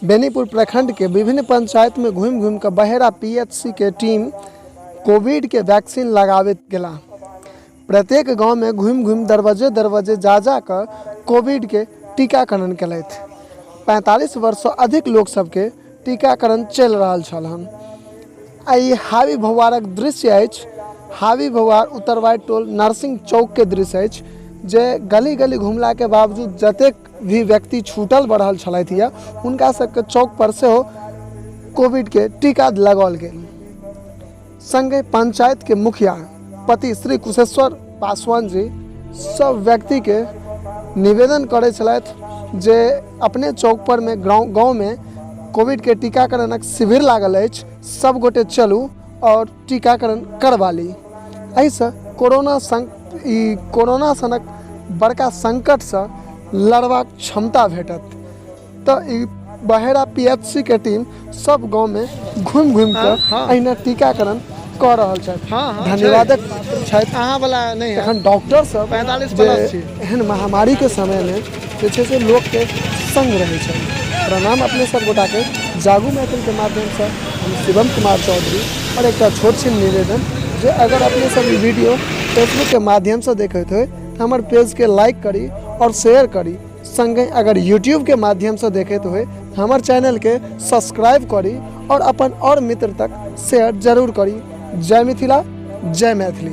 बेनीपुर प्रखंड के विभिन्न पंचायत में घूमि घूमि कऽ बहेरा पीएचसी के टीम कोविड के वैक्सीन लगाबैत गेलाह। प्रत्येक गांव में घूमि घूमि दरवाजे दरवाजे जा जा कऽ कोविड के टीकाकरण केलथि। 45 वर्षसँ अधिक लोक सबके टीकाकरण चलि रहल छल हन। आ ई हावी भौआरक दृश्य अछि। हावी भौआर उत्तरवाइ टोल नरसिंह चौकके दृश्य अछि जे गली गली घुमलाके बावजूद जतेक भी व्यक्ति छूटल बढ़ल छलथि यऽ हुनका सबके चौक पर सेहो कोविडके टीका लगाओल गेल। संगे पंचायत के मुखिया पति श्री कुशेश्वर पासवान जी सब व्यक्ति के निवेदन करै छलथि जे अपने चौक पर में गाँव में कोविड के टीकाकरणक शिविर लागल अछि, सब गोटे चलू और टीकाकरण करवा ली। एहिसँ कोरोना सं ई कोरोना सनक बड़का संकटसँ लड़बाक क्षमता भेटत। तऽ ई बहेरा पी एच सी के टीम सब गाँव में घुमि घुमि कऽ अहिना टीकाकरण कऽ रहल छथि। धन्यवादक पात्र छथि। अहाँ वाला नहि है। एखन डॉक्टर सब 45 जे प्लस छी। एहन महामारी के समय में जे छै से लोक के संग रहै छनि। प्रणाम अपने सब गोटा के जागू मैथिल के माध्यम से हम शिवम कुमार चौधरी और एकटा छोट छिन निवेदन जे अगर अपने सब ई वीडियो फेसबुक के माध्यम से देखैत होइ तऽ हमर पेज के लाइक करी और शेयर करी। संगे अगर यूट्यूब के माध्यम से देखैत होइ तऽ हमर चैनल के सब्सक्राइब करी और अपन और मित्र तक शेयर जरूर करी। जय मिथिला, जय मैथिली।